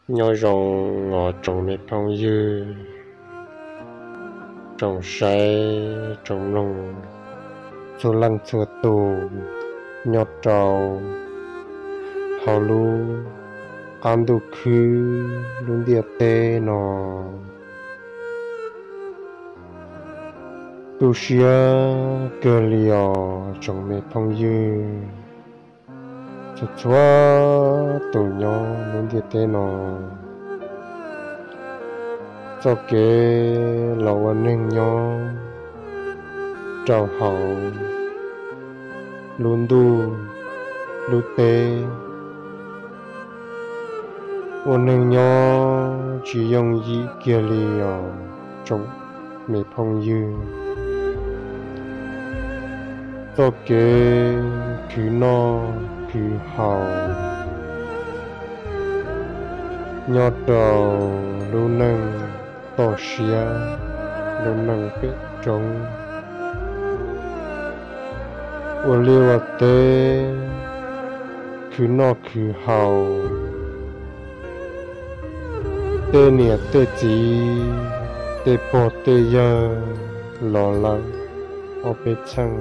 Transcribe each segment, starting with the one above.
Nyob zoo os tsoom me phooj ywg, tsoom saib tsoom mloog txhua leej txhua tus nyob rau hauv lub qab ntuj khwb lub ntiaj teb no. Tu siab kawg li os tsoom me phooj ywg txhua txhua tus nyob lub ntiaj teb no. Txoj kev los ua neeg nyob rau hauv lub ntuj lub teb, ua neeg nyob tsis yooj yim kiag li os tsoom me phooj ywg. Txoj kev khwv noj khwv haus nyob rau lub neej toj siab, lub neej pem roob, ua liaj ua teb, khwv noj khwv haus, tej niam tej txiv, tej pog tej yawg los lawm ob peb txheej,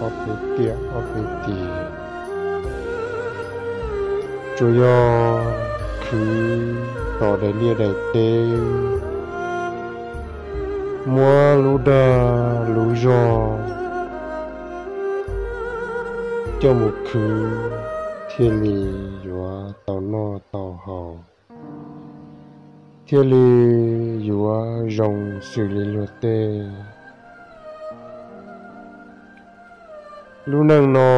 ob peb tiam, ob peb tis, tsuas yog khwv tos daim liaj daim teb, muab lub dag lub zog coj mus khwv thiaj li yuav tau noj tau haus, thiaj li yuav zoo xws li luag tej. Lub neej no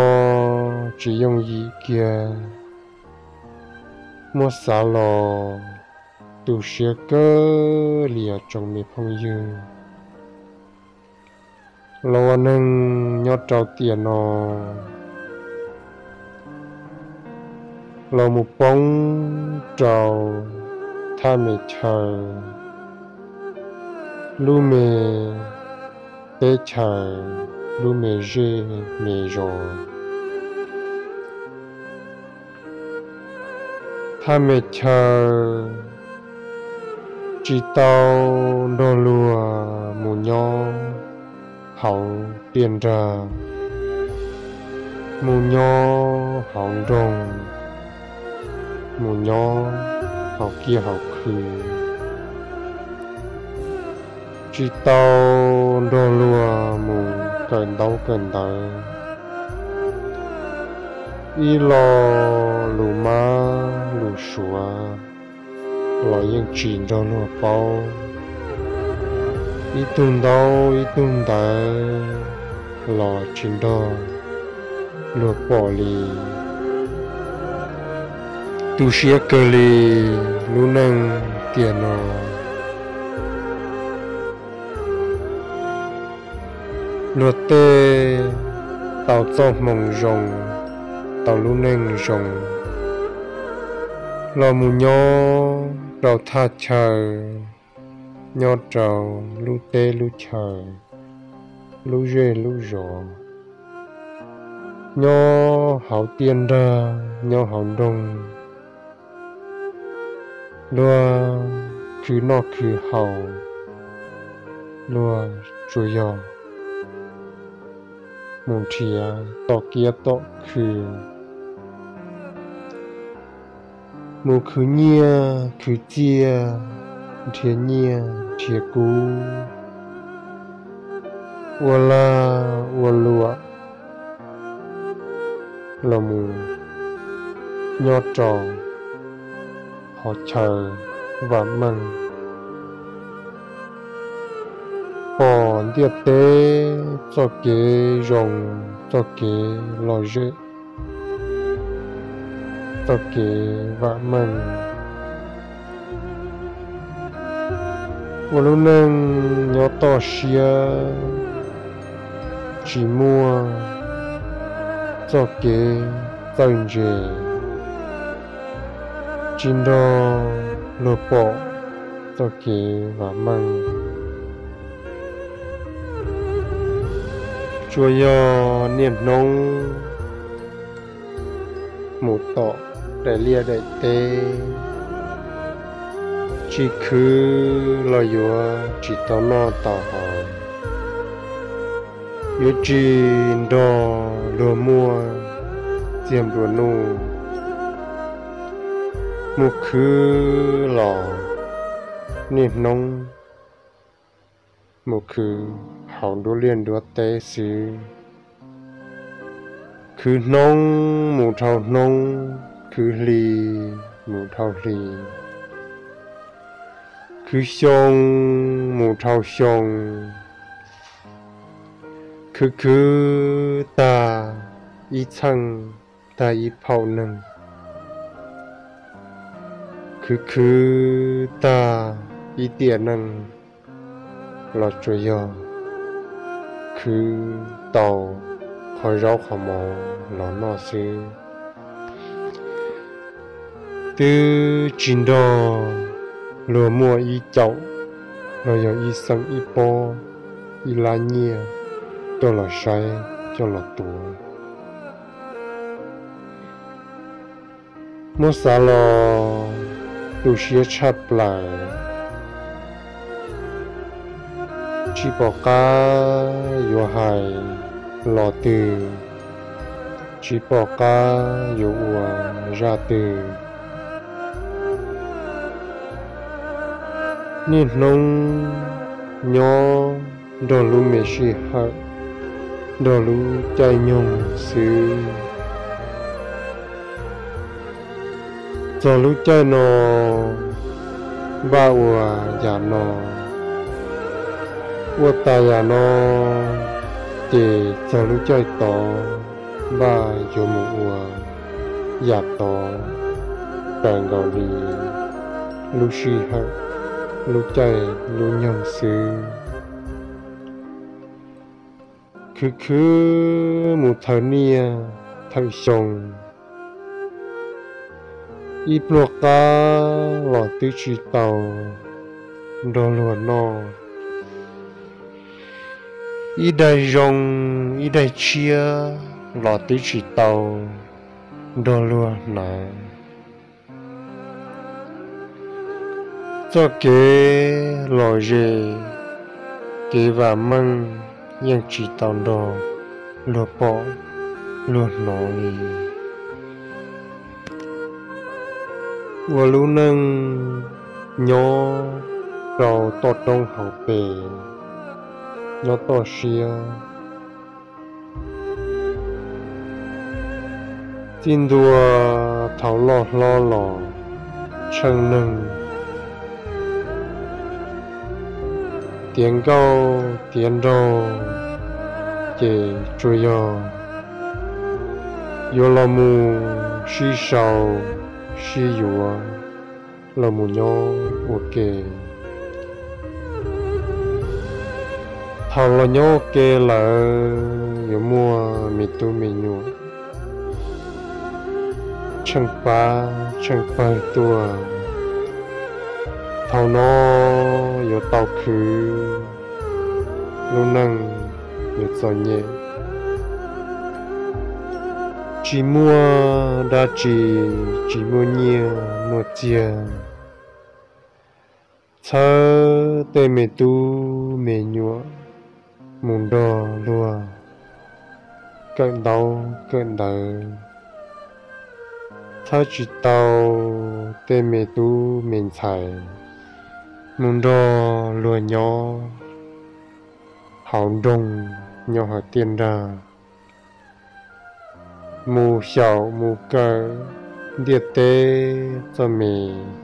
tsis yooj yim kiag, muab xav los tu siab kawg li os tsoom me phooj ywg. Los ua neeg nyob rau tiam no, los mus poob rau thaj me chaw, lub me teb chaws, lub me zej me zos. Thaj me chaw tsis tau nrog luag mus nyob hauv tiaj nrag, mus nyob hauv nroog, mus nyob hauv kiab hauv khw, tsis tau nrog luag mus kawm ntaub kawm ntawv. Ib lo lus mab lus suav los yeej tsis nrog luag paub, ib tug ntaub ib tug ntawv los tsis nrog luag pom li. Tu siab kawg li lub neej tiam no. Luag tej tau txoj hmoo zoo, tau lub neej zoo, los mus nyob rau thaj chaw, nyob rau lub teb lub chaw, lub zej lub zos, nyob hauv tiaj nrag, nyob hauv nroog, luag khwv noj khwv haus, luag tsuas yog mus nrhiav tom kiab tom khw, mus khwv nyiaj khwv txiaj, nrhiav nyiaj nrhiav kub, ua lag ua luam, los mus nyob rau qhov chaw vam meej, pom ntiaj teb txoj kev zoo, txoj kev lom zem, txoj kev vam meej, ua lub neej nyob toj siab, tsis muaj txoj kev txawj ntse, tsis nrog luag pom txoj kev vam meej. Tsuas yog niaj hnub mus tom daim liaj daim teb, Tsis khwv los yuav tsis tau noj tau haus, yuav tsis nrog luag muaj txiag nplua nuj. Mus khwv los niaj hnub mus khwv hauv nruab liaj nruab teb xwb. Khwv hnub mus dhau hnub, khwv hli mus dhau hli, khwv xyoo mus dhau xyoo, khwv khwv tag ib txheej tag ib phaum neeg, khwv khwv tag ib tiam neej los tsuas yog khwv tau qhov zaub qhov mov los noj xwb. Twb tsis nrog luag muaj ib caum los yog ib xeem ib pob ib lab nyiaj coj los saib coj los tuav. Muab xav los tu siab tshaj plaws, tsis pom qab yuav hais lo twg, tsis pom qab yuav ua zaj twg. Niaj hnub nyob nrog lub me sij hawm, nrog lub caij nyoog xwb. Txog lub caij no npaj ua yam no, ua tas yam no, ces txog lub caij tod npaj yuav mus ua yam tod raws nkaus li lub sij hawm, lub caij lub nyoog xwb. Khwv khwv mus thawm niaj thawm xyoo, ib pluag qab los twb tsis tau nrog luag noj, ib daig zoo ib daig tshiab los twb tsis tau nrog luag hnav. Txoj kev lom zem, kev vam meej yeej tsis tau nrog luag pom luag hnov li. Ua lub neej nyob rau toj roob hauv pes, nyob toj siab. Txij ntua thaum loj hlob los tsheej neeg, tiav nkauj tiav nraug, ces tsuas yog yuav los mus sib sau sib yuav, los mus nyob ua ke. Thaum los nyob ua ke lawm yuav muaj me tub me nyuam tsheej pab tsheej pawg tuaj. Thaum no yuav tau khwv, lub neej yuav txom nyem, tsis muaj dab tsi, tsis muaj nyiaj muaj txiag, txhawb tej me tub me nyuam mus nrog luag kawm ntaub kawm ntawv, txhawb tsis tau tej me tub me ntxhais mus nrog luag nyob hauv nroog, nyob hauv tiaj nrag, mus xyaum mus kawm ntiaj teb txoj me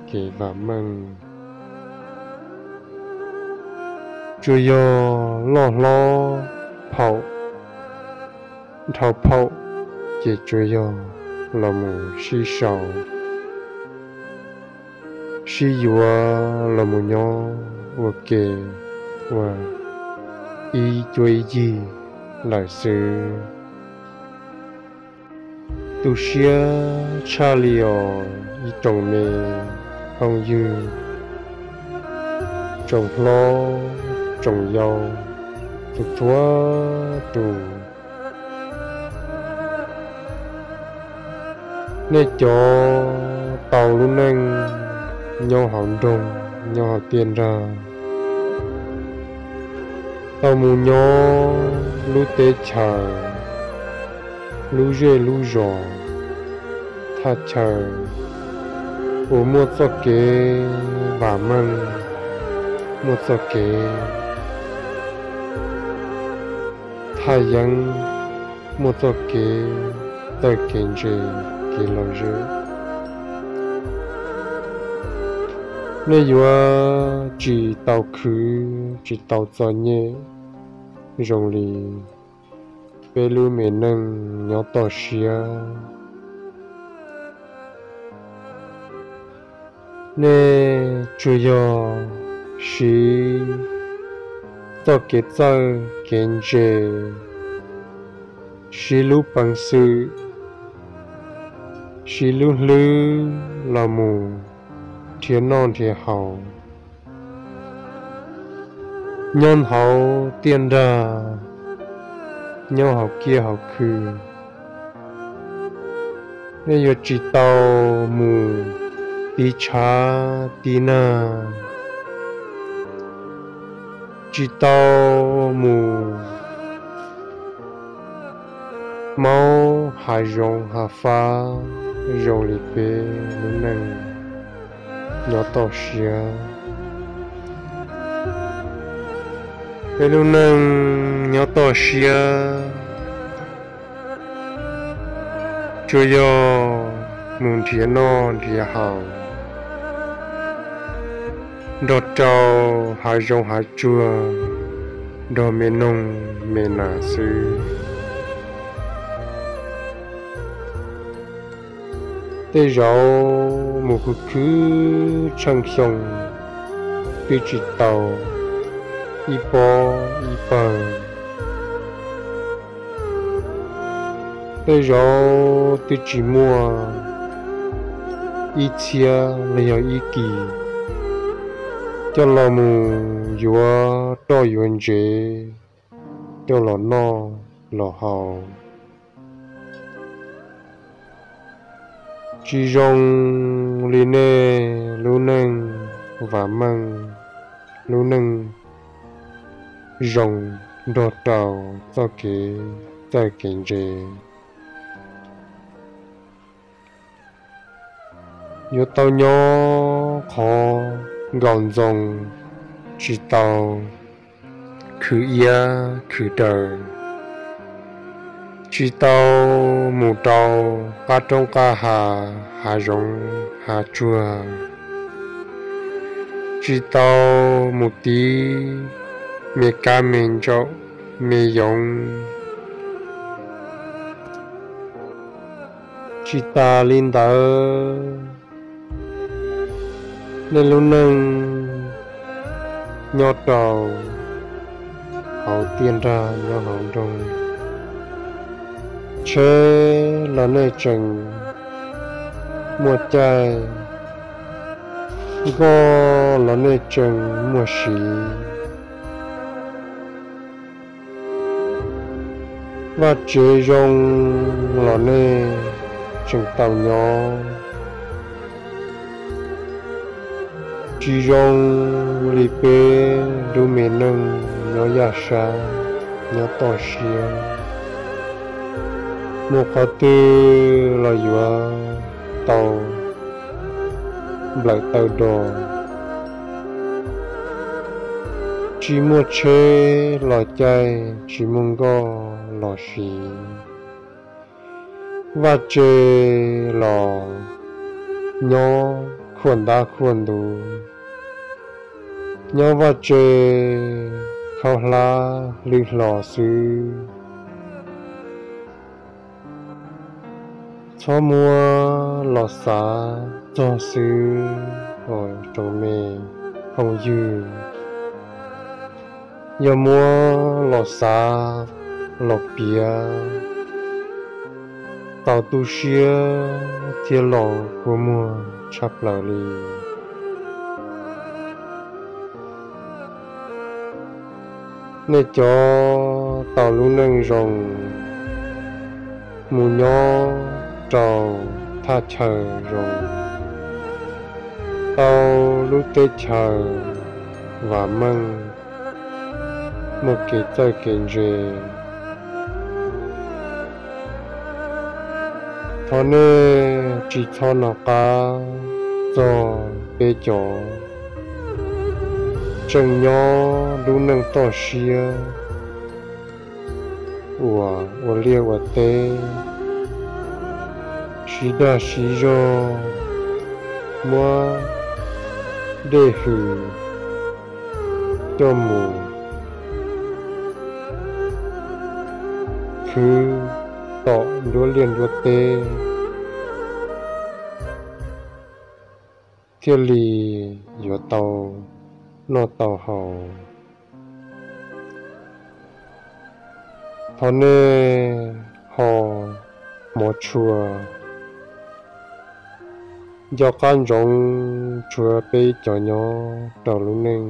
kev vam meej. Tsuas yog loj hlob phaum dhau phaum, ces tsuas yog los mus sib sau, sib yuav los mus nyob ua ke ua ib cuab ib yig lawm xwb. Tu siab tshaj li os ib tsoom me phooj ywg, tsoom hlob tsoom yau, txhua txhua tus. Nej cov tau lub neej nyob hauv nroog nyob hauv tiaj nrag, tau mus nyob lub teb chaws, lub zej lub zos, thaj chaw uas muaj txoj kev vam meej, muaj txoj kev thaj yeeb, muaj txoj kev txawj kev ntse, kev lom zem. Nej yuav tsis tau khwv, tsis tau txom nyem zoo li peb lub me neej nyob toj siab. Nej tsuas yog siv txoj kev txawj kev ntse, siv lub peev xwm, siv lub hlwb los mus nrhiav noj nrhiav haus nyob hauv tiaj nrag, nyob hauv kiab hauv khw. Nej yuav tsis tau mus tiv tshav tiv nag, tsis tau mus maub hav zoov hav fab zoo li peb lub neej nyob toj siab. Peb lub neej nyob toj siab tsuas yog mus nrhiav noj nrhiav haus nrog rau hav zoov hav tsuag, nrog me noog me nas xwb. Tej zaum mus khwv khwv tsheej xyoo twb tsis tau ib pob ib pawg. Tej zaum twb tsis muaj ib txhiab los yog ib kis coj los mus yuav roj yuav ntsev coj los noj los haus. Tsis zoo li nej lub neej vam meej, lub neej zoo nrog rau txoj kev txawj kev ntse. Yuav tau nyob qhov nkaus ntxoo, tsis tau khwv iab khwv daws, tsis tau mus rau qab roob qab hav, hav zoov hav tsuag, tsis tau mus tiv me kab me ntsaum me yoov. Tsis tas li ntawd, nej lub neej nyob rau hauv tiaj nrag nyob hauv nroog, tsheb los nej tseem muaj caij, nkoj los nej tseem muaj siv. Vaj tsev zoo los nej tseem tau nyob, tsis zoo li peb lub me neej nyob yaj sab, nyob toj siab, mus qhov twg los yuav tau nplawm taw do. Tsis muaj tsheb los caij, tsis muaj nkoj los siv. Vaj tse los nyob khuaj ntab khuaj ntuv, nyob vaj tse khaub hlab hlwb hlo xwb. Txhob muab los xav txog xwb os tsoom me phooj ywg. Yog muab los xav los piav tau tu siab thiab los kua muag tshaj plaws li. Nej cov tau lub neej zoo mus nyob rau thaj chaw zoo, tau lub teb chaws vam meej, muaj kev txawj kev ntse. Thov nej tsis txhob nco qab txog peb cov tseem nyob lub neej toj siab uas ua liaj ua teb, siv dag siv zog, muab dej hws coj mus khwv tom nruab liaj nruab teb thiaj li yuav tau noj tau haus. Thov nej ho hmov tshua, nco qab ntsoov tshuav peb cov nyob rau lub neej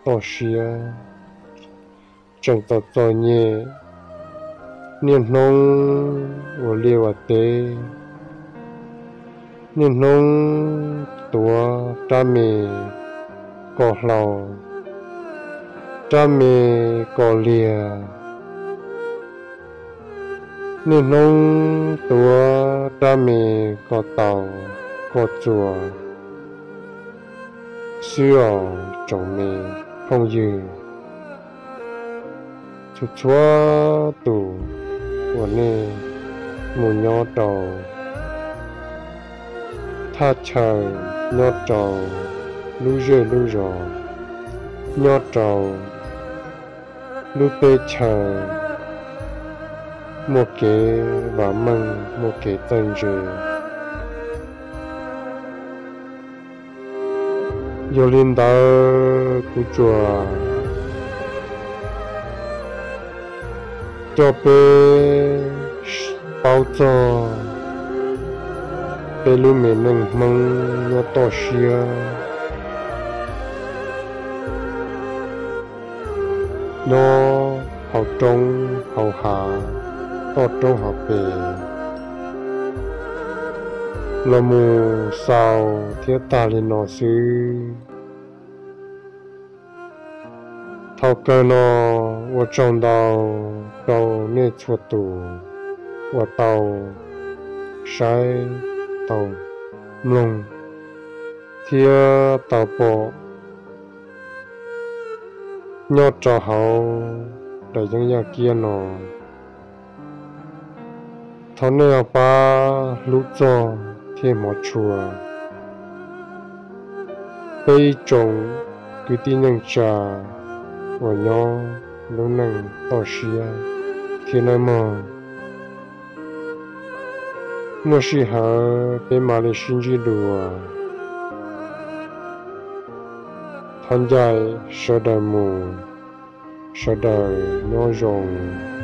toj siab tseem txom txom nyem, niaj hnub ua liaj ua teb, niaj hnub tuav rab me kom hlau, rab me kom liag, niaj hnub tuav rab me kom taus kom txuas xwb os tsoom me phooj ywg. Txhua txhua tus uas nej mus nyob rau thaj chaw, nyob rau lub zej lub zos, nyob rau lub teb chaws muaj kev vam meej, muaj kev txawj ntse. Yog li ntawd kuv tsuas coj peb paub txog peb lub me neej Hmoob nyob toj siab, nyob hauv roob hauv hav, toj roob hauv pes, los mus xaus thiab tag li no xwb. Thaum kawg no ua tsaug ntau rau nej txhua tus uas tau saib, tau mloog thiab tau pom nyob rau hauv daim yeeb yaj kiab no. Thov nej ho pab hlub txog thiab hmov tshua peb ib tsoom kwv tij neej tsa uas nyob lub neej toj siab thiab nawb mog. Muaj sij hawm peb mam li sib ntsib dua. Thov ncaim sawv daws mus, sawv daws nyob zoo.